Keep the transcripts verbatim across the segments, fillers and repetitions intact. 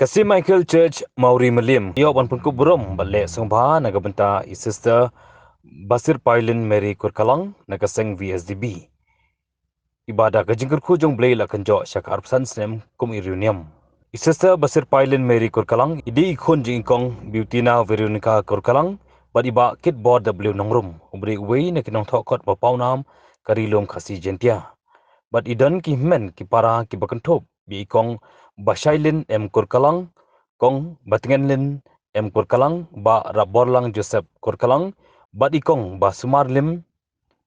Ka Saint Michael Church Mawri Mylliem ïoh ban pynkup burom bad leh sngewbha na ka bynta i Sister Basirpailin Mary Kurkalang na ka seng V S D B. Iba da ka jingkyrkhu jong U Blei la kynjoh sha ka arphew san snem kum i riewniam. I Sister Basirpailin Mary Kurkalang i dei i khun jong i Kong Biutina Veronica Kurkalang bad i Bah Kitbordabliu Nongrum, uba dei uwei na ki nongthoh kot ba pawnam ka Ri Lum Khasi Jaiñtia. Bad i don ki hynmen ki para kiba kynthup, ba i Kong Bashailin M Kurkalang, Kong Batngenlin M Kurkalang, Bah Rapborlang Joseph Kurkalang, bad i Kong Basumarlim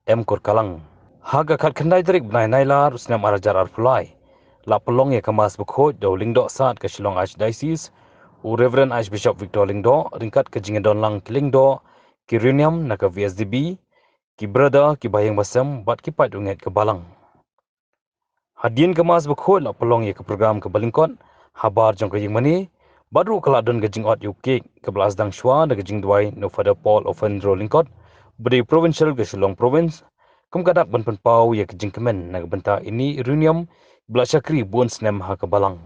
M Kurkalang. Ha ka khatkhyndai tarik bnai Nailar u snem ar hajar arphew lai, la pynlong ïa ka Mass Bakhuid da u Lyngdoh Sad ka Shillong Archdiocese, u Reverend Archbishop Victor Lyngdoh, ryngkat ka jingïadonlang ki lyngdoh, ki riewniam na ka V S D B, ki brother, ki bahaïing bahasem bad ki paid riewngeit ka balang. Hadien ka Mass Bakhuid la pynlong ïa ka program kaba lyngkot habar jong ka ïingmane, bad ruh ka la don ka jingot ïa u cake kaba la sdang shuwa da ka jingduwai na u Father Paul Ofendro Lyngkot, ba dei u Provincial ka Shillong Province, kum ka dak ban pynpaw ïa ka jingkmen na ka bynta ine i riewniam ba la shakri bun snem ha ka balang.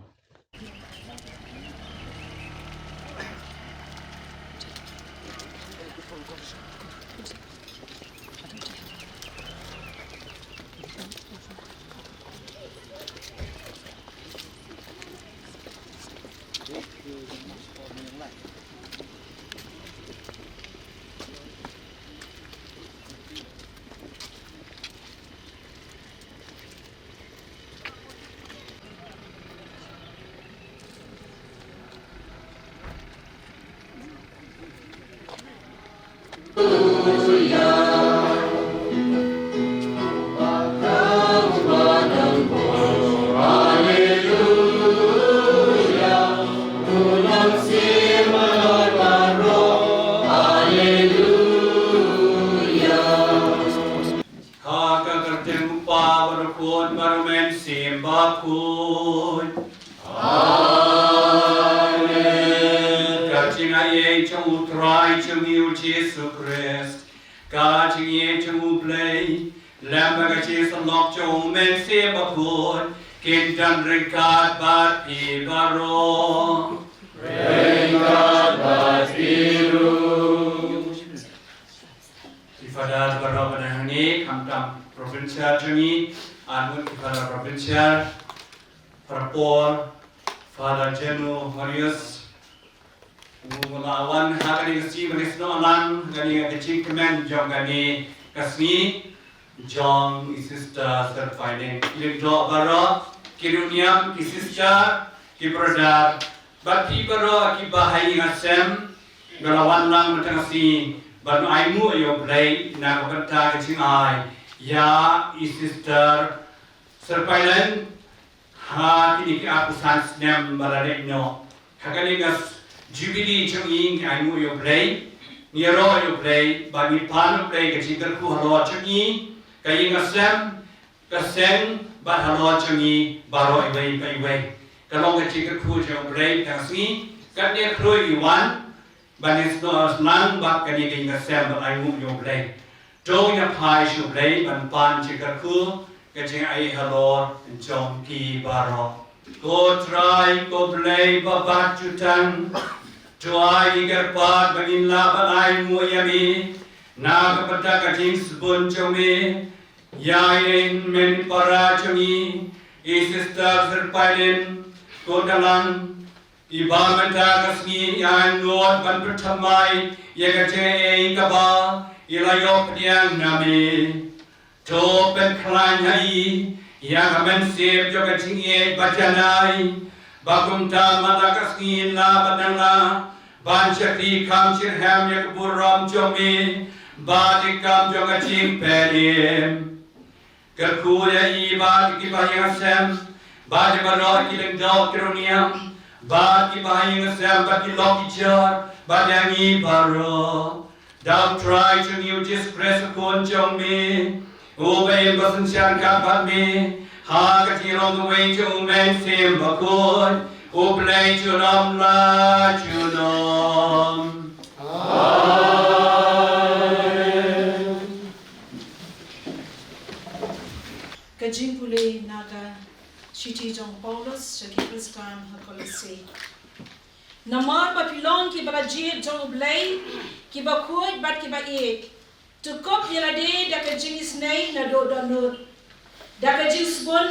Ha ka kyrteng u Kpa bad u Khun bad u Mynsiem Bakhuid. Amen. Ka jingaiei jong u Trai jong ngi u Jisu Khrist, ka jingïeit jong u Blei, lem bad ka jingïasyllok jong u Mynsiem Bakhuid, kin don ryngkat bad phi baroh. Ryngkat bad phi ruh. Ki Father baroh ba dang hangne, khamtam Provincial jong ngi, arngut ki Father Provincial, Father Paul, Father Jenu Marius, u la wan ha kane ka sngi ban ïasnoh lang ha kane ka jingkmen jong kane ka sngi jong i Sister Sir Painen. Ki lyngdoh baroh, ki riewniam, ki sister, ki brother, bad phi baroh kiba ha ïing ha sem, ba la wan lang mynta ka sngi ban ainguh ïa u Blei na ka bynta ka jingai ïa i Sister Sir Painen ha kine ki arphew san snem ba la leit noh. Ha kane ka Jubilee jong ngi ngi ainguh ïa u Blei, ngi ïaroh ïa u Blei, bad ngi pan ïa u Blei ka jingkyrkhu halor jong ngi, ka ïing ka sem, ka seng bad halor jong ngi baroh iwei pa iwei. Ka long ka jingkyrkhu jong u Blei tang sngi, katne khrui ngi wan ban ïasnoh lang bad kane ka ïing ka sem bad ainguh ïa u Blei. To ngin ïa phai sha u Blei ban pan jingkyrkhu ka jingaiei halor jong ki baroh. Ko Trai, ko Blei ba bat jutang, to ai ïa ki kyrpad ba ngin lah ban ainguh ïa me na ka bynta ka jingsbun jong me. Ïa i hynmen para jong ngi, i Sister Sir Painen Kurkalang, iba mynta ka sngi i ainguh ban pynthymmai ïa ka jingaiei kaba i la ïoh pdiang na me. To pynkhlaiñ ha i ïa ka mynsiem jong ka jingïeit ba janai, ba kumta man la ka sngi la ba dang la ban shakri kham shitrhem ïa ka burom jong me bad ïa ka kam jong ka jingpynim. Kyrkhu ïa i bad ïa kiba ha ïing ha sem bad ïa baroh ki lyngdoh ki riewniam bad kiba ha ïing ha sem bad ki lok ki jor bad ïa ngi baroh. Da u Trai jong ngi u Jisu Khrist u Khun jong me, uba im ba synshar ryngkat bad me ha ka jinglong kawei jong u Mynsiem Bakhuid, u Blei junom la junom. Amen. Ka jingpule na ka shithi jong u Paulus sha ki Khristan ha Kolose. Namar ba phi long kiba la jied jong U Blei, kiba khuid bad kiba ïeit. To kup ïa lade da ka jingisynei naduh dohnud, da ka jingsbun,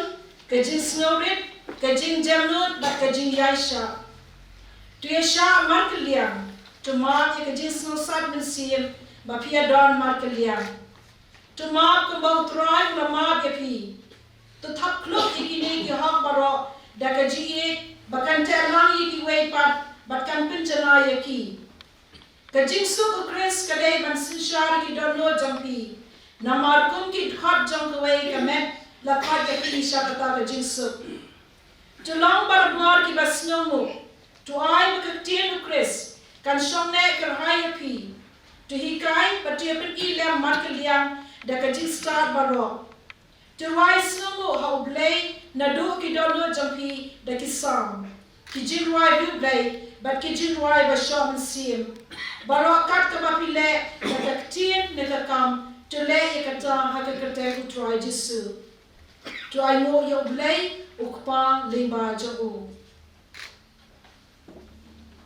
ka jingsngewrit, ka jingjemnud bad ka jingïaishah. To ïashah markylliang, to map ïa ka jingsngewsat mynsiem ba phi ïadon markylliang. To map kumba U Trai u la map ïa phi. To thap khluk ïa kine ki hok baroh da ka jingïeit ba kan teh lang ïa kiwei pat bad kan pynjanai ïa ki. Ka jingsuk U Khrist ka dei ban synshar ïa ki dohnud jong phi. Namar kum ki dkhot jong kawei ka met la khot ïa phi sha kata ka jingsuk. To long barabor kiba sngewnguh. To ai ba ka ktien U Khrist kan shong neh kyrhai ïa phi. To hikai bad to ïapyni lem markylliang da ka jingstad baroh. To rwai sngewnguh ha U Blei naduh ki dohnud jong phi da ki salm, ki jingrwai riewblei bad ki jingrwai ba shoh mynsiem. Baroh kat kaba phi leh, da ka ktien ne ka kam, to leh ïa kata ha ka kyrteng U Trai Jisu. To ainguh ïa U Blei U Kpa lyngba jong u.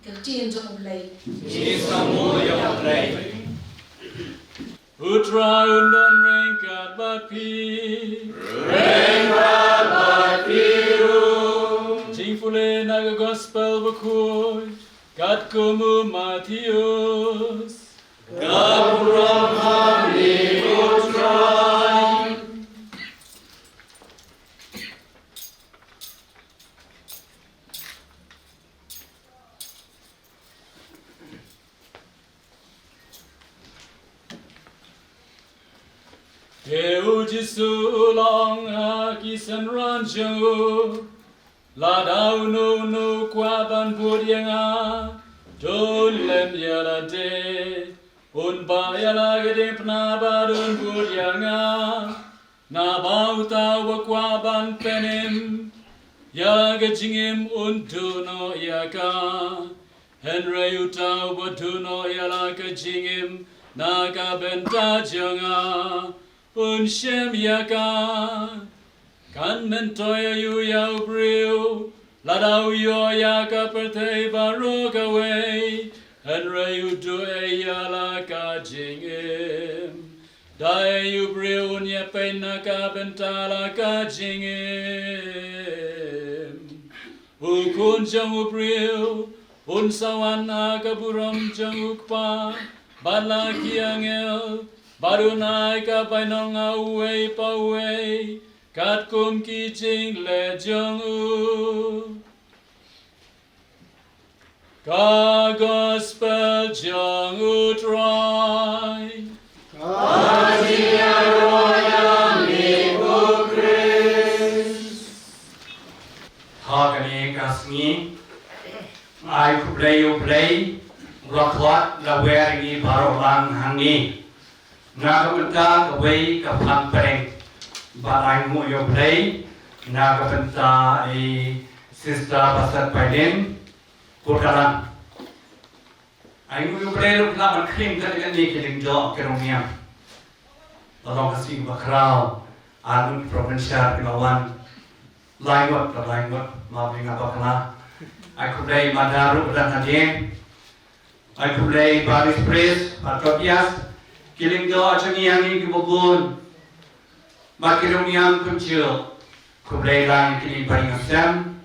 Ka ktien jong U Blei. Ngi sngewbha ïa U Blei. U Trai un don ryngkat bad phi. Ryngkat bad phi ruh. Jingpule na ka Gospel Bakhuid katkum u Mathaios. Ka burom ha me, U Trai. Te u Jisu u ong ha ki synran jong u, lada uno uno u kwah ban bud ïa nga, to un leh ïa lade, un bah ïa la ka diengphna bad un bud ïa nga. Naba uta uba kwah ban pynim ïa ka jingim un duh noh ïa ka. Hynrei uta uba duh noh ïa la ka jingim na ka bynta jong nga, un shem ïa ka. Kan myntoi aïu ïa u briew lada u ïoh ïa ka pyrthei baroh kawei, hynrei u duh ei ïa la ka jingim? Dei u briew un ïapeit na ka bynta la ka jingim. U Khun jong u briew un sa wan ha ka burom jong u Kpa bad la ki angel, bad un ai ka bainong ha uwei pa uwei katkum ki jingleh jong u. Ka Gospel jong u Trai. Ka jingïaroh ïa me ko Khrist. Ha kane ka sngi, ai khublei ïa u Blei, u la khot la wer ïa ngi baroh lang hangne. Na ka bynta kawei ka phang pdeng, ba ai nguh ïa u Blei na ka bynta i Sister Pastor Paidin Purkalang. Ai nguh ïa u Blei ruh la ban khring ka dei ka dei ki ding jong ki rong niam. Ba long ka sngi ba khraw, arngut provincial ki ba wan. Lai ngut, lai ngut, ma bri nga bakla. Ai khublei ma Daru dan hadien. Ai khublei Baris Pres, Batokias, ki lyngdoh jong ngi hangne ki babun. Ma ki rong niam kumjuh. Khublei lang kini bai ngasem.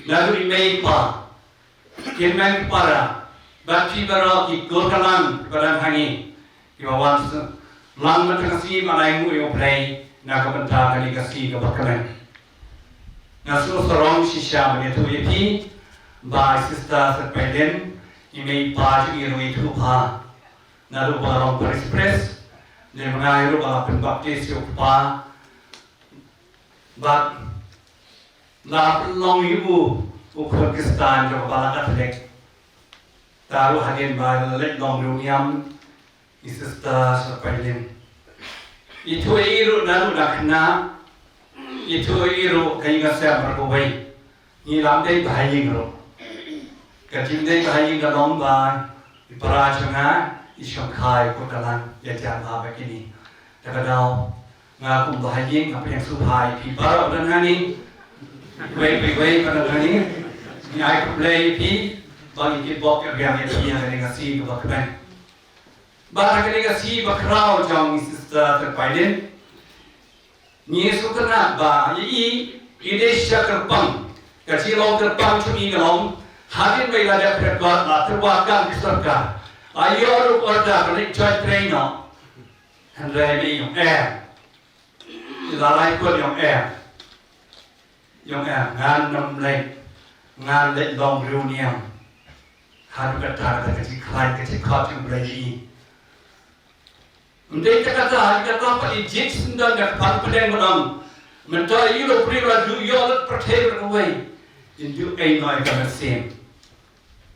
Naduh i mei pa. Kin men ki para. Bad ki baroh ki Gurkalang, badan hangne. Ki ba wan lang mynta ka sngi, ma ngi ai nguh ïa u Blei na ka bynta kane ka sngi kaba kmen. Nga sngewsarong shisha ban ïathuh ïa phi ba i Sister Satpaidin, i mei i pa jong ngi ruh i thuh bha. Naduh ba long Parish Priest, ne ma nga ruh ba la pynbaptis ïa u kpa. Bad la pynlong ïa u u khun Khristan jong ka Balang Katholik. Te ruh hadien ba la leit long riewniam, i Sister Satpaidin. Ithuh ïa i ruh naduh da khynnah, ithuh ïa i ruh ka ïing ka sem baroh kawei. Ngi lam dei ba ha ïing ruh. Ka jingdei ba ha ïing ka long ba i para jong nga i shongkha ïa u Gurkalang ïa jaka ba kine. Te ka daw nga kum ba ha ïing nga pdiang sngewbha ïa phi baroh ba don hangne. Wei wei wei ba don hangne. Ngi ai khublei ïa phi. Ba ngi ki bok ki riang ïa phi ha kane ka sngi kaba kmen. Ba ha kane ka sngi bakhraw jong ngi Sister Tyrpaidin, ngi sngewtynnat ba ïa i, i dei sha kyrpang. Ka jinglong kyrpang jong i ka long, hadien ba i la dep phet bad la tyrwa kam ki sorkar, la ïoh ruh order ban leit join trei noh. Hynrei me i ong em. I la lai kut i ong em. I ong em, ngan nym leit, ngan leit long riewniam haduh katta, kata ka jingkhlaiñ, ka jingkhot jong U Blei ïa i. Ym dei tang kata, ïa kata pat i jied syndon da ka pan pdeng ba ong, mynta i ruh u briew la ju ïoh lut pyrthei baroh kawei, in ju ai noh ïa ka mynsiem.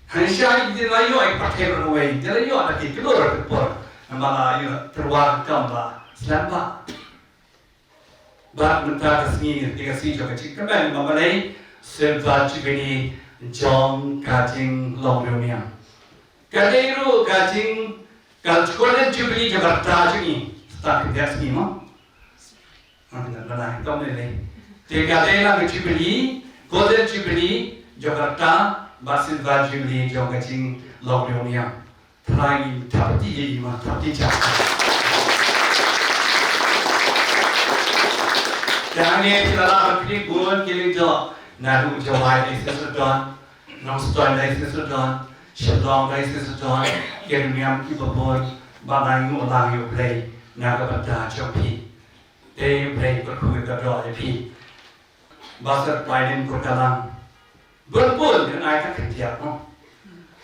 Hynrei i la ïoh ïa ka pyrthei baroh kawei, i la ïoh da ki klur ki por, namar la ïoh tyrwa kam, la slem bha. Bad mynta ka sngi, ka sngi jong ka jingkmen, ba balei, Silver Jubilee jong ka jinglong riewniam. Ka dei ruh ka jing, ka Golden Jubilee jong ka rta jong ngi. Start ka sngi mo. Ha, ka dei, ka dei, ka dei. Te ka dei la ka Jubilee, Golden Jubilee jong ka rta, bad Silver Jubilee jong ka jinglong riewniam. Trai, thap kti ïa i ma, thap kti cha. Te hangne phi la lah ban pynbun ki lyngdoh naduh Jowai Diocese Dodon, Nongstoiñ Diocese Dodon, Shillong Diocese Dodon, ki riewniam kiba bun, ba nang nguh lang ïa U Blei na ka bynta jong phi. Te U Blei un kyrkhu ïa ka doh ïa phi. Pastor Paidin Kurkalang. Bun bun, kan ai ka khyndiat mo.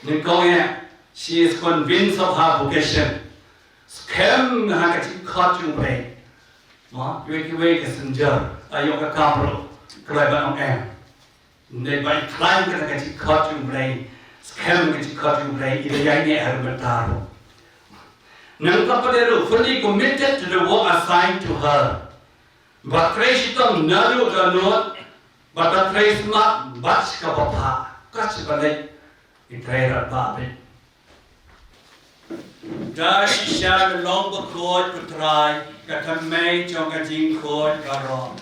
Nyngkong ïa, she is convinced of her vocation. Skhem ha ka jingkhot jong U Blei. Mo, kiwei kiwei ki synjor, ïoh ka kam ruh, kloi ban ong em. Ym dei ba i khlaiñ kata ka jingkhot jong U Blei. Skhem ka jingkhot jong U Blei, i la ïaineh ha ka bynta ruh. Nangta pat ruh, fully committed to the work assigned to her. Ba trei shitom naduh ka nud, ba trei smat bad shi kaba bha, ka shi ba leit, i trei radbah beit. Da shisha ka long bakhuid, ko Trai, ka thymmei jong ka jingkhuid baroh.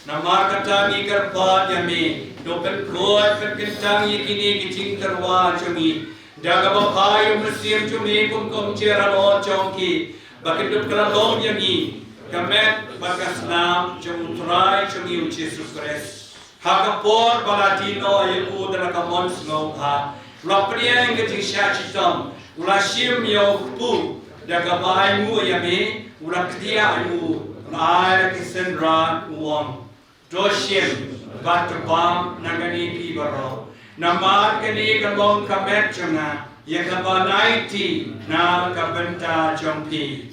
Namar kata ngi kyrpad ïa me, to pynkhuid pynkyntang ïa kine ki jingtyrwa jong ngi da kaba phai u Mynsiem jong me kum ka umjer halor jong ki, ba kin dup kylla long ïa ngi ka met bad ka snam jong u Trai jong ngi u Jisu Khrist. Ha ka por ba la die noh ïa u da la ka mon sngewbha, u la pdiang ka jingshah shitom, u la shim ïa u kpu da kaba ainguh ïa me, u la kdiah ïa u, u la ai da ki synran, u ong. To shim bad to bam na kane phi baroh. Namar kane ka long ka met jong nga, ïa kaba nai ti na ka bynta jong phi.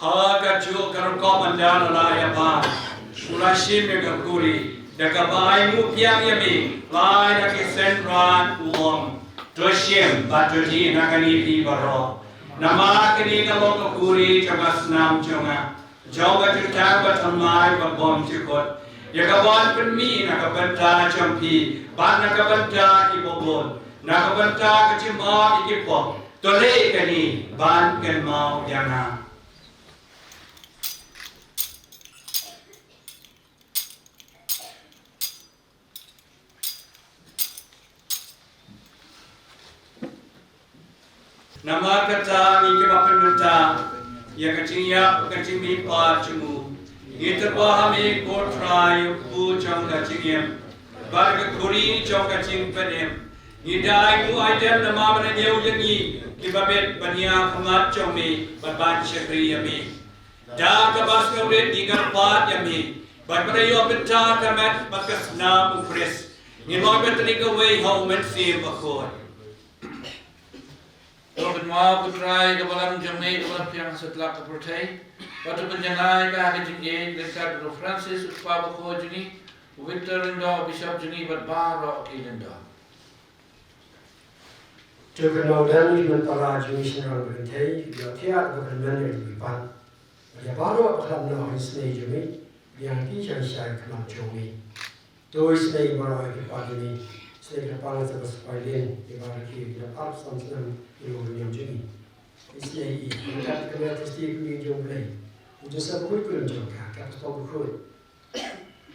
Ha kajuh ka rukom ynda la ïa bam, u la shim ïa ka khuri, da kaba ainguh biang ïa me, u la ai da ki synran, u ong. To shim bad to die na kane phi baroh. Namar kane ka long ka khuri jong ka snam jong nga, jong ka jutang bathymmai bad bymjukut, ïa kaban pynmih na ka bynta jong phi bad na ka bynta kiba bun, na ka bynta ka jingmap ïa ki pop. To leh kane ban kynmaw ïa nga. Namar kata ngi kiba pynmynta ïa ka jingïap ka jingmihpat jong u, ngi tyrwa ha me ko Trai, u kpu jong ka jingim bad ka khuri jong ka jingpynim. Ngi da ainguh aidem namar ba na ñiew ïa ngi kiba bit ban ïakhmat jong me bad ban shakri ïa me. Da kaba sngewrit ngi kyrpad ïa me, bad ba da ïoh bynta ka met bad ka snam u Khrist, ngin wan bad kane kawei ha u Mynsiem Bakhuid. To kynmaw ko Trai ka balang jong me kaba la phiang ha satlak ka pyrthei, bad to pynjanai ka ha ka jingïeit ryngkat bad u Francis u kpa bakhuid jong ngi, u Victor Lyngdoh u Bishop jong ngi bad baroh ki lyngdoh. To kynmaw da ngi ki para jong ngi shynrang ba kynthei, kiba thiah ba kynmen ïa ki kyrpad. Bad ïa baroh ba khlad noh ha isynei jong ngi, biang ki sha ka khmat jong ngi. To isynei baroh ïa ki kyrpad jong ngi. Sdang ka pang sa ka spailing, ïa ba rakhe ïa ka arphew san snem ïa u niam jong ngi. Isnei i, kat ka mea Kristi ka mi jong Blei. U Joseph Bakhuid, kurim jong ka, ka Apostol Bakhuid.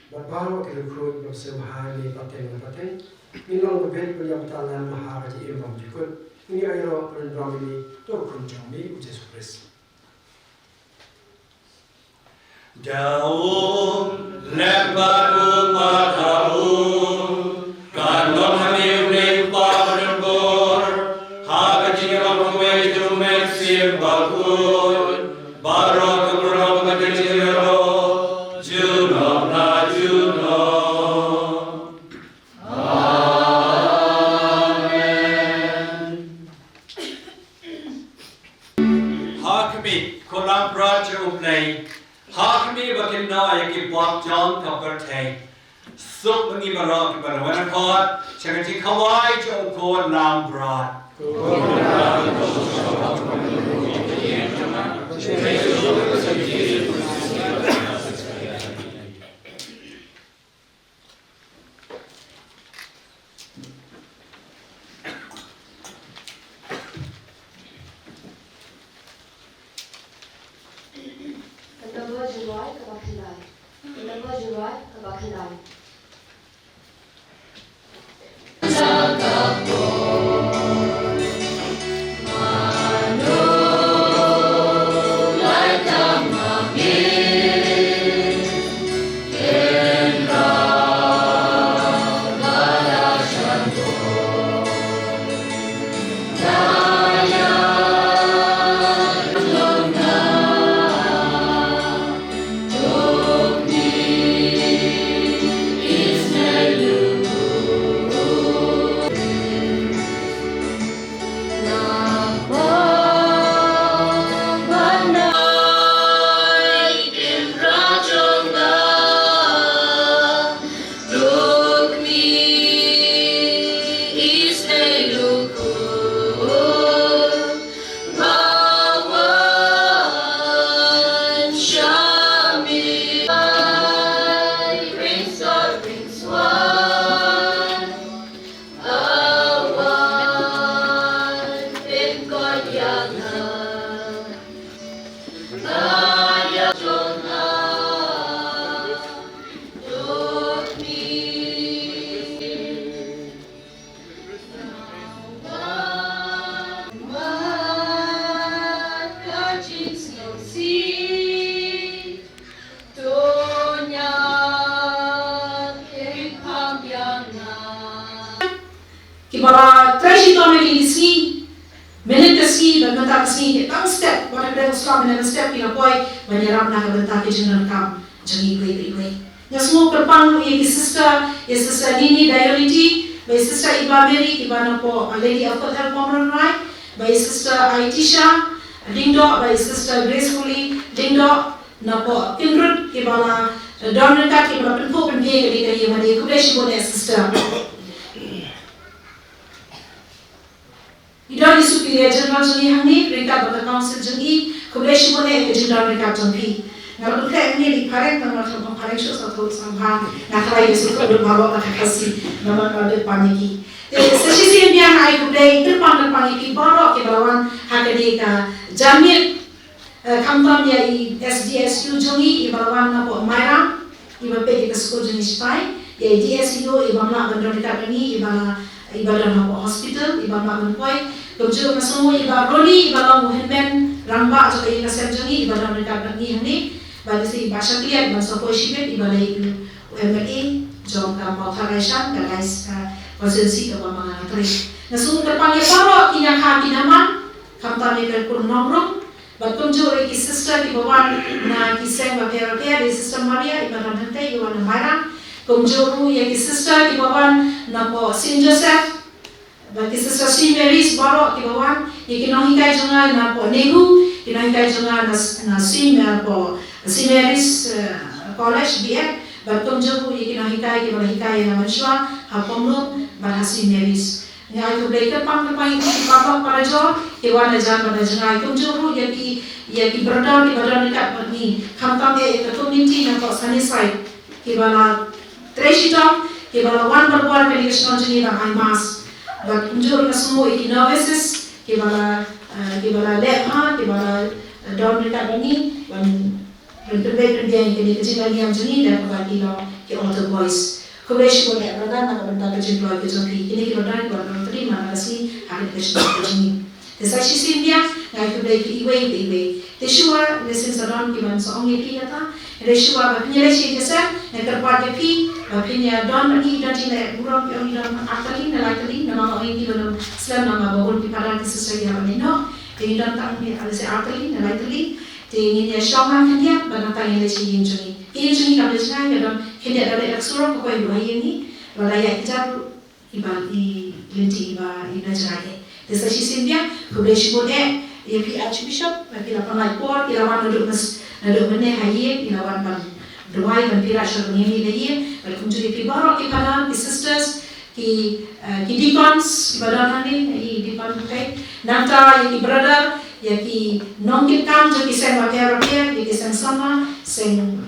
Bad baroh ki riewkhuid ba sngewbha ïa ngi pateng na pateng. Ngin long ka beit ban ïa bynta lem ha ka jingim bymjukut. Ngin ïa ïaroh ban ïa bam ïa ngi da u Khun jong ngi u Jisu Khrist. Da u lem bad u ma da u kan long ha ngi u Blei u Kpa badonbor, ha ka jingïalam kawei jong u Mynsiem Bakhuid, baroh ka burom bad ka jingïaroh junom la junom. Amen. Ha khmih, ko langbrot jong U Blei, ha khmih ba kin noh ïa ki pop jong ka pyrthei. Suk ma ngi baroh kiba la wan akor sha ka jingkhawai jong u ko langbrot. Ka namba jingrwai kaba khyndai. Ka namba jingrwai kaba khyndai. Kiba la trei shitom ha kine ki sngi, mynta ka sngi bad mynta ka sngi, ki tang step, wat hapdeng u slap mynta ka step ki la poi ban ïarap na ka bynta ki jingdonkam jong ngi iwei pa iwei. Nga sngewkyrpang ruh ïa ki sister, ïa Sister Nini Diority, bad ïa Sister Iba Mary kiba napoh Lady of Good Health Pomeroy, bad ïa Sister Aitisha Lyngdoh, bad ïa Sister Gracefully Lyngdoh napoh Kindrut kiba la don ryngkat, kiba la pynkup pynbiang ïa kane ka ïing mane. Khublei shibun ïa sister. I don i Superior General jong ngi hangne ryngkat bad ka council jong ngi, khublei shibun ïa ka jingdon ryngkat jong phi. Nga la pynkhreh hangne da i phareng, namar khlem phareng shuh sa tharai sngewbha nga tharai ïa sngewthuh lut baroh ka Khasi namar nga la dep pan ïa ki. Te sa shisien biang nga ai khublei kyrpang kyrpang ïa phi baroh kiba la wan ha kane ka janmiet. Eh, khamtam ïa i S D S U jong ngi iba la wan napoh Mairang, iba peit ïa ka skul jong ngi shatai, ïa i D S E O iba mlak ban don ryngkat bad ngi, iba la, iba don hapoh hospital, iba mlak ban poi. Kumjuh nga sngew i Bah Ronnie iba long u hynmen rangbah jong ka ïing ka sem jong ngi, iba don ryngkat bad ngi hangne. Bad i Bah Shakliat, ban sa poi shibit, iba la ïa u M L A jong ka Mawthadraishan, ka Dais, ka constituency kaba ma nga nga trei. Nga sngew kyrpang ïa baroh ki nonghikai ki nongman, khamtam ïa ka kur Nongrum, bad kumjuh ruh ïa ki sister kiba wan na ki seng bapher bapher, ïa Sister Maria iba don hangtei, iba wan na Mairang. Kumjuh ruh ïa ki sister kiba wan napoh Saint Joseph, bad ki Sister Saint Mary's baroh kiba wan, ïa ki nonghikai jong nga napoh NEHU, ki nonghikai jong nga na, na Saint, napoh Saint Mary's, eh, College B Ed, bad kumjuh ruh ïa ki nonghikai kiba la hikai ïa nga mynshuwa ha Pomlum bad ha Saint Mary's. Nga ai khublei kyrpang kyrpang ïa phi paralok parajor ki wan hajan bad ha jngai, kumjuh ruh ïa ki, ïa ki brother kiba don ryngkat bad ngi, khamtam eh ïa ka community napoh Sunnyside kiba la trei shitom, Kiba la wan barabor kane ka shnong jong ngi ban ai mass. Bad kumjuh ruh nga sngew ïa ki novices kiba la, eh, kiba la leh bha, kiba la, eh, don ryngkat bad ngi ban, ban pynbeit pynbiang ïa kane ka jingïalam jong ngi da kaba ki long ki altar boys. Khublei shibun eh brother na ka bynta ka jingkloi ka jong phi. Kine ki brother kiba don trim na ka sngi ha kane ka shnong ka jong ngi. Te sa shisien biang, nga ai khublei ïa phi iwei pa iwei. Te shuwa, nga sngewsarong ki ban sa ong ïa phi kata. Hynrei shuwa ba phin ïaleit sha ïing sha sem, nga kyrpad ïa phi ba phin ïa don bad ngi, don jingleh burom, ki ong ngi don tang ar tylli ne lai tylli, namar nga ong ïa phi ba nym slem namar ba bun ki phadar ki sister ki hap ban leit noh. Te ngi don tang, ngi, lehse ar tylli ne lai tylli. Te ngin ïa shong lang khyndiat bad nangta ngin leit sha ïing jong ngi. Ïing jong ngi kam leit sha ngi, ka don khyndiat da leit da ka surok ka poi haduh ha ïing ngi. Lada ïa ki jar ruh iba, i lynti iba, iba jngai eh. Te sa shisien biang, khublei shibun eh ïa phi Archbishop, ba phi la pynlait por, phi la wan naduh mys, naduh mynne ha ïing, phi la wan ban duwai, ban pyrshah ban ïeng ïa ïing, bad kumjuh ïa phi baroh ki phadar, ki sisters, ki, eh, ki deacons, kiba don hangne, i deacon, okay. Nangta ïa ki brother, ïa ki nongkitkam jong ki seng bapher bapher, ïa ki seng samla, seng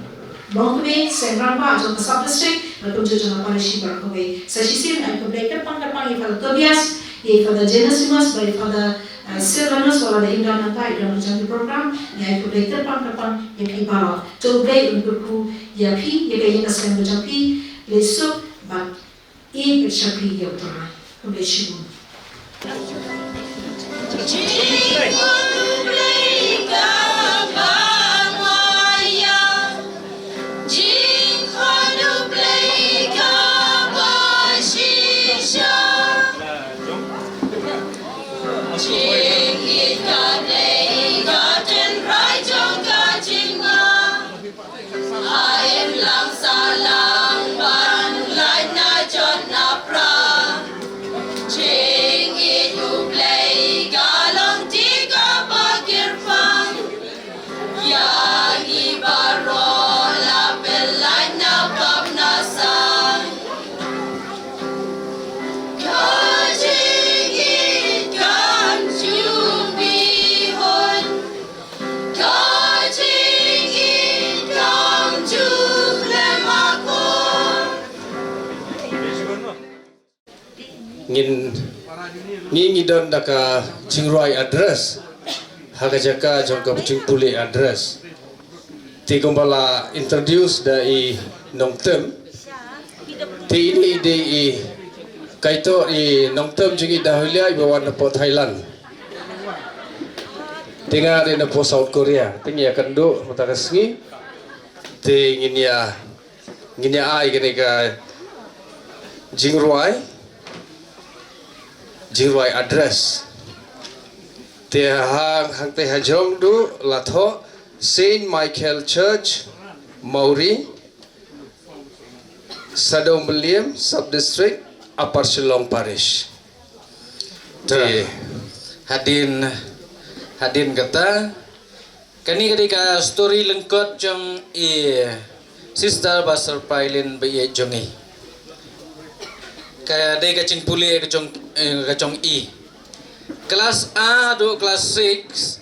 longkmie, seng rangbah jong ka sub district, bad kumjuh jong ka parish baroh kawei. Sa shisien nga ai khublei kyrpang kyrpang ïa Father Tobias, ïa Father Genesimus, bad Father, eh, Silvanus, wat la da im don nangta, i don jong ki program, nga ai khublei kyrpang kyrpang ïa phi baroh. To U Blei un kyrkhu ïa phi, ïa ka ïing ka sem jong phi, leit suk bad ïeit bad sngewbha ïa U Trai. Khublei shibun. Aem lang sa lang ban lait na jot na pra. Jingïeit U Blei ka long te kaba kyrpang. Ïa ngi baroh la pynlait na pap na sang. Ka jingïeit kan jubihon. Ngin, ngi, ngi don da ka jingrwai address ha ka jaka jong ka jingpule address. Te kumba la introduce da i nongtem. Te ini i dei i kaito i nongtem jong i Dahlia iba wan na po Thailand. Te nga dei na po South Korea. Te ngi ïa kynduh mynta ka sngi. Te ngin ïa, ngin ïa ai kane ka jingrwai, jingrwai address. Te hang, hangte ha jrong duh la thoh Saint Michael Church, Mawri, Sadong Mylliem, Sub District, Upper Shillong Parish. Te hadien, hadien kata, kane ka dei ka story lyngkot jong i Sister Pastor Pailin ba ïeit jong i. Ka dei ka jingpule ka jong, eh, ka jong i. Class A haduh class six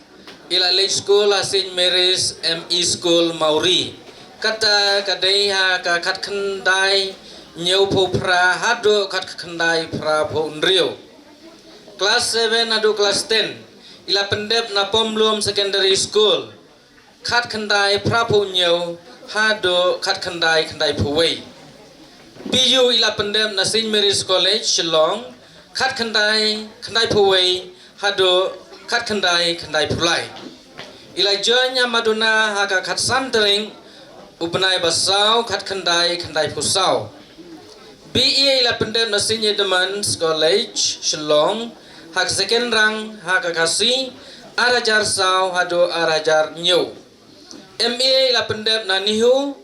i la leit skul ha Saint Mary's M E School Mawri. Kata ka dei ha ka khatkhyndai hynñiewphew phra haduh khatkhyndai phraphew hynriew. Class seven haduh class ten i la pyndep na Pomlum Secondary School, khatkhyndai phraphew hynñiew haduh khatkhyndai khyndaiphew wei. P U i la pyndep na Saint Mary's College, Shillong, khatkhyndai khyndaiphew wei haduh khatkhyndai khyndaiphew lai. I la join ïa Madonna ha ka khatsan tarik u bnai ba saw, khatkhyndai khyndaiphew saw. B A i la pyndep na Saint Edmund's College, Shillong, ha ka second rank ha ka Khasi, ar hajar saw haduh ar hajar hynñiew. M A i la pyndep na NEHU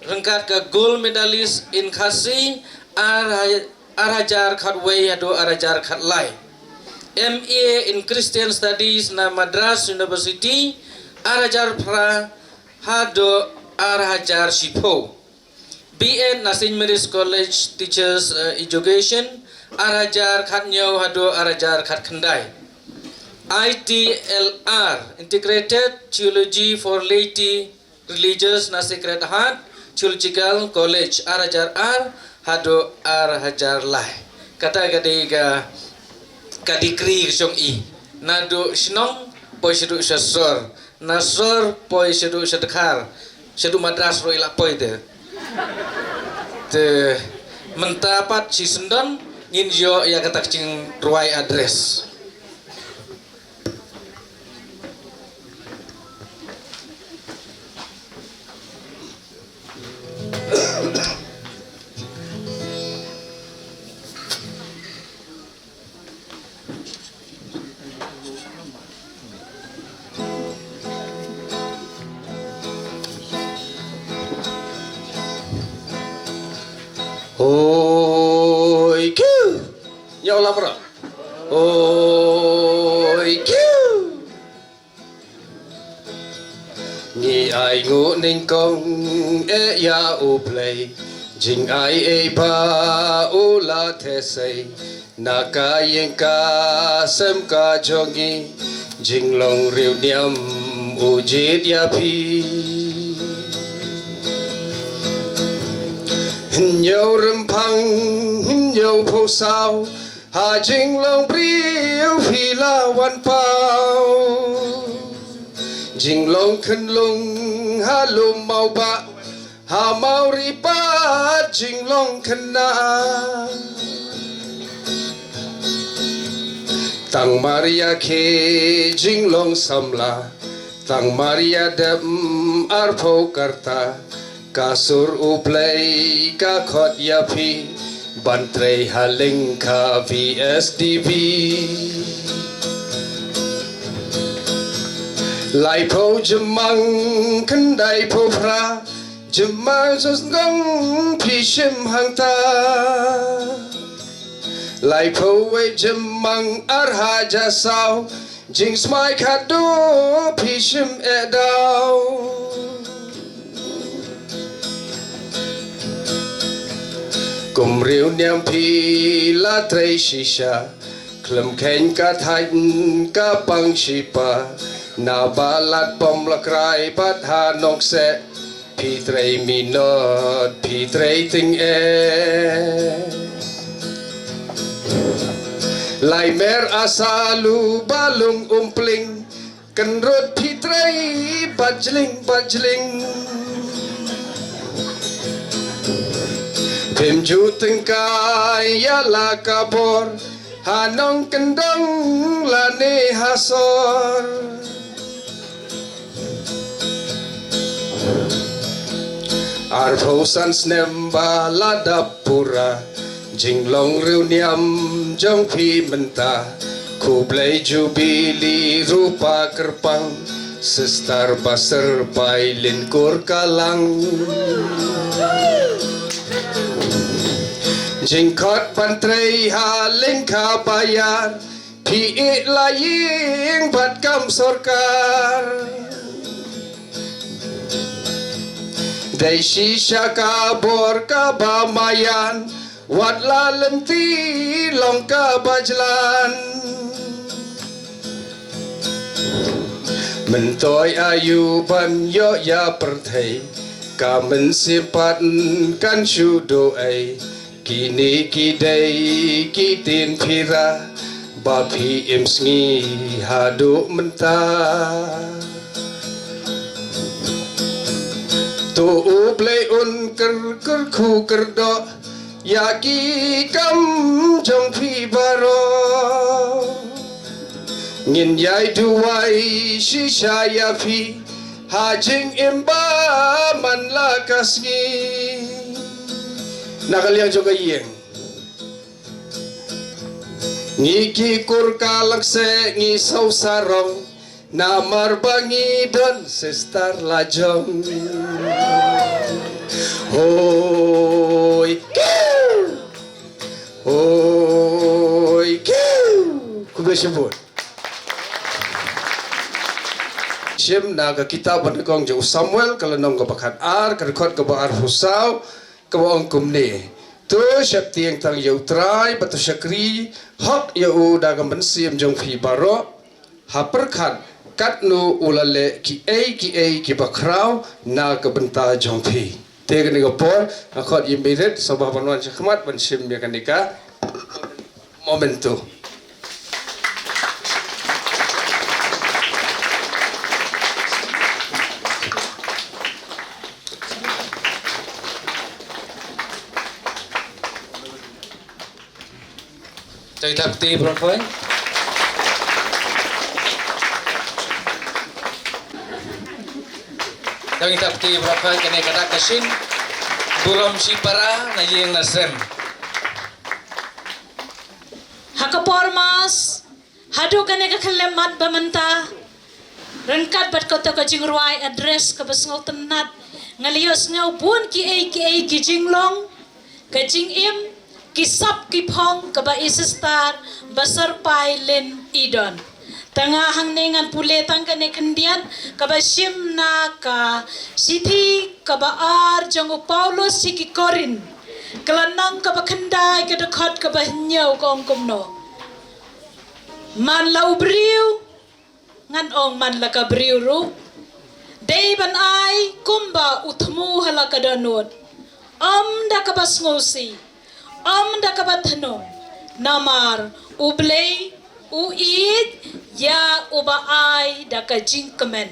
ryngkat ka gold medalist in Khasi, ar ha-, ar hajar khatwei haduh ar hajar khatlai. M A in Christian Studies na Madras University, ar hajar phra haduh ar hajar shiphew. B Ed na Saint Mary's College Teachers, eh, Education, ar hajar khathynñiew haduh ar hajar khatkhyndai. I T L R, Integrated Theology for Laity Religious na Sacred Heart Theological College, ar hajar ar haduh ar hajar lai. Kata ka dei ka, ka decree ka jong i. Naduh shnong poi shaduh sha sor, na sor poi shaduh sha dkhar, shaduh Madras ruh i la poi te. Te mynta pat shisyndon ngin ïoh ïa kata ka jingrwai address. Hoi kiu. Ñiaw lamra. Hoi kiu. Ngi ai nguh nyngkong eh ïa U Blei, jingai ei ba u la theh sei na ka ïing ka sem ka jong ngi, jinglong riewniam u jied ïa phi. Hynñiew rymphang hynñiew phew saw, ha jinglong briew phi la wan paw. Jinglong khynlung ha lum Mawbah, ha Mawri pat jinglong khynnah. Tang mar ïa khie jinglong samla, tang mar ïa dep arphew karta, ka sur U Blei ka khot ïa phi ban trei ha lyngkha V S D B. Laiphew jymmang khyndai phew phra, jymmang sosngong phi shim hangta. Laiphew wei jymmang ar hajar saw, jingsmai khadduh phi shim eh daw. Kum riewniam phi la trei shisha, khlem kheiñ ka thaiñ ka pang shipa, na Balat Pom Lakrai bad ha Nongseh, phi trei minot phi trei tyngeh. Laimer Asalu Balung Umpling, kynrut phi trei bajling bajling. Phim ju tyngkai ïa la ka bor, ha Nongkyndong lane ha sor. Arphew san snem ba la dap pura, jinglong riewniam jong phi mynta. Khublei Jubili rupa kyrpang, Sister Basyrpai Lynkur Kalang. Jingkhot ban trei ha lyngkha baïar, phi ïeh la ïing bad kam sorkar. Dei shisha ka bor kaba maïan, wat la lynti long kaba jlan. Myntoi aïu ban ïoh ïa pyrthei, ka mynsiem pat kan shu duh ei. Kine ki dei ki ktien phi ra, ba phi im sngi haduh mynta. To U Blei un kyrkhu kyrdoh ïa ki kam jong phi baroh. Ngin ïai duwai shisha ïa phi, ha jingim ba man la ka sngi. Na ka liang jong ka ïing. Ngi ki kur ka Langseh ngi saw sarong, namar ba ngi don sister la jong. Hoi kiu. Hoi kiu. Khublei shibun. Shim na ka kitab ba nyngkong jong u Samuel, ka lynnong kaba khat ar, ka dkhot kaba arphew saw, kaba ong kumne. To sheptieng tang ïa U Trai, bad to shakri hok ïa u da ka mynsiem jong phi baroh, ha pyrkhat katno u la leh kiei kiei kiba khraw na ka bynta jong phi. Te kane ka por nga khot ïa i Mirit sngewbha ban wan sha khmat ban shim ïa kane ka memento. To ngin thap kti baroh khoit. To ngin thap kti baroh khoit. Kane ka dak ka shin burom shipara na ïing na sem. Ha ka por Mass haduh kane ka khyllipmat ba mynta, ryngkat bad kato ka jingrwai address kaba sngewtynnat, nga la ïohsngew bun kiei kiei ki jinglong, ka jingim, ki sap ki phong kaba i Sister Basarpai Lin i don. Tang hangne ngan pule tang kane khyndiat kaba shim na ka shithi kaba ar jong u Paulus sha ki Korinth, ka lynnong kaba khyndai, ka dkhot kaba hynñiew, ka ong kumno: Man la u briew, ngan ong man la ka briew ruh, dei ban ai kumba u thmu ha la ka dohnud, ym da kaba sngewsih, ym da kaba thnum, namar U Blei u ïeit ïa uba ai da ka jingkmen.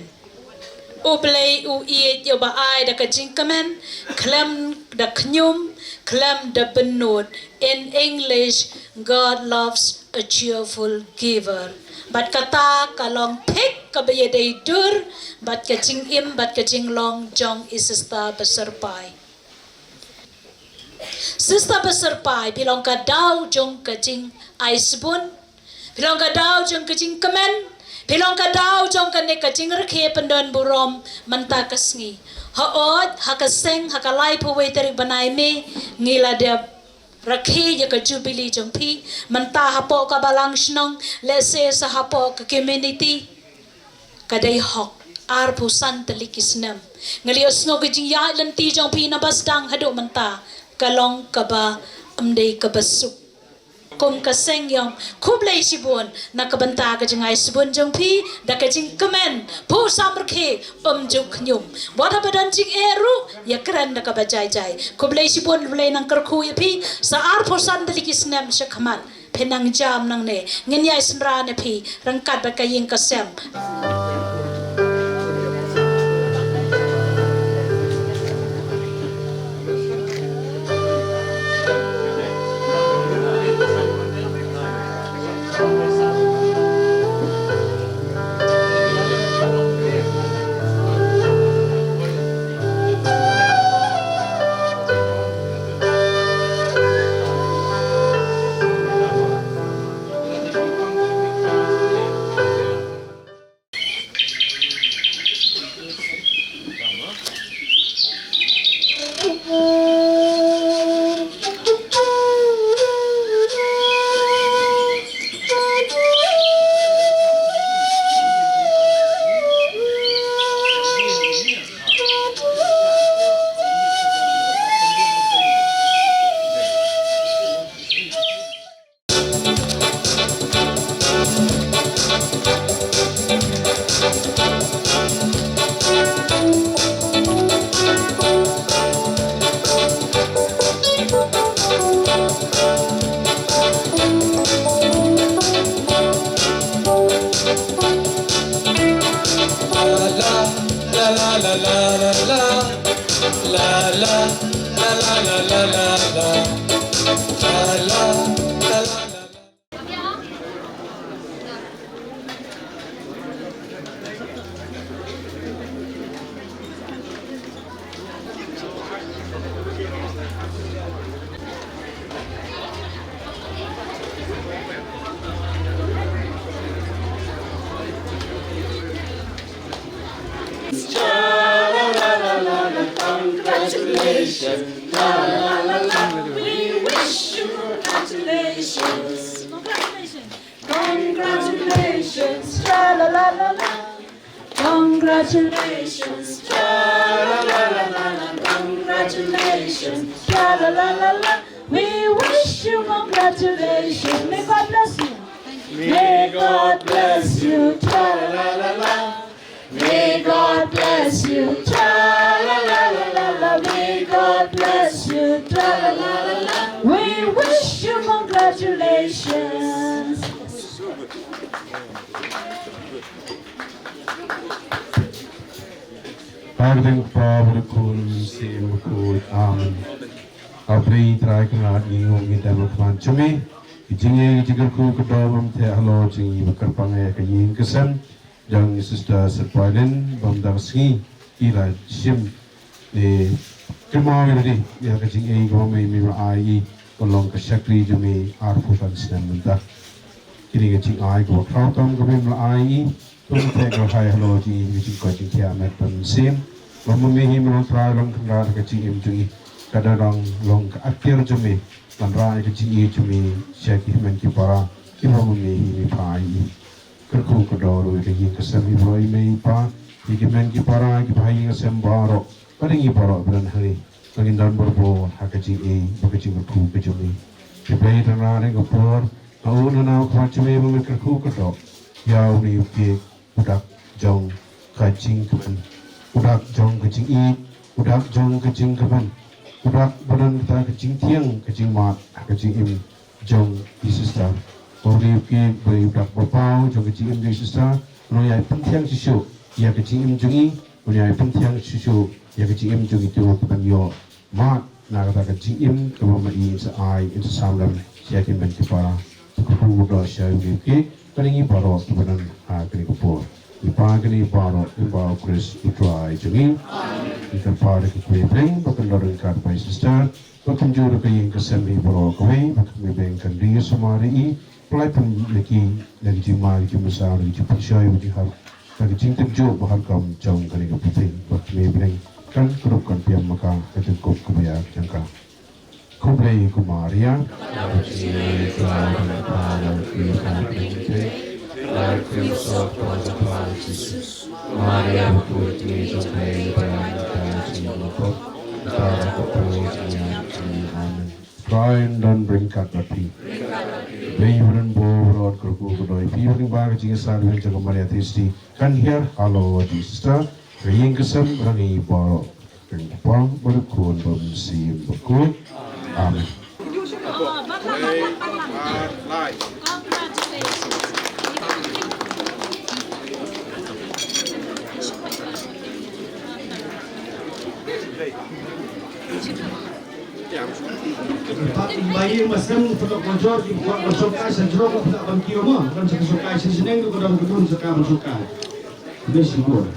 U Blei u ïeit ïa uba ai da ka jingkmen, khlem da khñium, khlem da bynnud. In English, God loves a cheerful giver. Bad kata ka long thik kaba ïadei dur bad ka jingim bad ka jinglong jong i Sister Basarpai. Sister Basarpai, phi long ka daw jong ka jingaisbun, phi long ka daw jong ka jingkmen, phi long ka daw jong kane ka jingrakhe pyndonburom mynta ka sngi. Hooid, ha ka seng, ha ka laiphew wei tarik bnai May, ngi la dep rakhe ïa ka jubili jong phi. Mynta hapoh ka balang shnong, lehse sa hapoh ka community, ka dei hok. Arphew san tylli ki snem nga la ïohsngew ka jingïaid lynti jong phi naba sdang haduh mynta ka long kaba ym dei kaba suk. Kum ka seng ïong, khublei shibun na ka bynta ka jingaisbun jong phi da ka jingkmen, phuh samrkhie, ym ju khñium. Wat haba don jingeh ruh, ïakren da kaba jai jai. Khublei shibun, U Blei un nang kyrkhu ïa phi sa arphew san tylli ki snem sha khmat. Phin nang jam nangne, ngin ïai synran ïa phi ryngkat bad ka ïing ka sem. Congratulations. We wish you congratulations. Congratulations. Congratulations. Tra la la la la. Congratulations. Tra la la la la la. Congratulations. Tra la la la la. We wish you congratulations. May God bless you. May God bless you. Tra la la la la la. May God bless you. Tra la la la la la. May Congratulations. Ba ka dei ka Kpa bad ka Khun bad ka Mynsiem Bakhuid. Amen. A Blei Trai Kynrad, ngi ngop ngi dem ha khmat jong me. Ka jingïeit ka jingkyrkhu ka doh bymtheh halor jong ngi, ba kyrpang ïa ka ïing ka sem jong i Sister Serpailin, bym da ka sngi i la shim ne kynmaw ïa lade ïa ka jingïeit kaba me, me la ai i, ka long ka shakri jong me arphew san snem mynta. Kine ki jingai kaba khraw tam kaba me la ai i, to me theh ka hai halor jong i, ka jingkoit jingkhiah met bad mynsiem. Ba ma me hi me long Trai long Kynrad ka jingim jong i, ka da long long ka atiar jong me ban rah ïa ka jingïeit jong me sha ki hynmen ki para kiba ma me hi me phah ïa i. Kyrkhu ka doh ruh ïa ka ïing ka sem hi baroh i mei i pa, ïa ki hynmen ki para kiba ha ïing ha sem baroh, bad ïa ngi baroh ba don hangne, ba ngin don barabor ha ka jingïeit bad ka jingkyrkhu ka jong me. Ko Blei, tang ha kane ka por, nga un ha khmat jong me ba me kyrkhu ka doh ïa une u cake, u dak jong ka jingkmen, u dak jong ka jingïeit, u dak jong ka jingkmen, u dak ba don kata ka jingthiang ka jingmad ha ka jingim jong i Sister. Ba une u cake ba dei u dak ba paw jong ka jingim jong i Sister, un ïai pynthiang shuh shuh ïa ka jingim jong ngi, un ïai pynthiang shuh shuh ïa ka jingim jong kito kiban ïoh mad na kata ka jingim kaba ma i in sa ai, in sa sam lem sha ki hynmen ki para. Kyrkhu ka doh sha une u cake, bad ïa ngi baroh kiba don ha kane ka por. I Pa, kine baroh, i ba u Khrist u Trai jong ngi. Ngi kyrpad ïa ka kmie bneng ba kan don ryngkat bad i Sister, ba kumjuh ruh ka ïing ka sem hi baroh kawei, ba ka kmie bneng kan ri ïa sumar ïa i, ba lai pynlait ïa ki na ki jingma, ki jingmynsaw, na ki jingpynshoi, na ki jingtynjuh ba ha rukom jong kane ka pyrthei, ba ka kmie bneng kan kdup kan piam ma ka ha ka jingkup kaba ïa ka jong ka. Khublei ko Maria. Maria, Trai un don ryngkat bad phi. Blei ba don bor, ba don kyrkhu ka doh ïa phi, ba don ba ka jingïasaid jong ka Maria Theisotti kan hiar halor jong i Sister, ka ïing ka sem, bad ngi baroh. Kyrkhu bad ka Khun bad ka Mynsiem Bakhuid. Amen. Ba ïing ba sem, pynlong bajor ki, ba shongkai sha jrong, ba pynlong ban kiew mo, ban sha ka shongkai sha shneng, ko dang kdun sha ka ban shongkai. Bless you, God.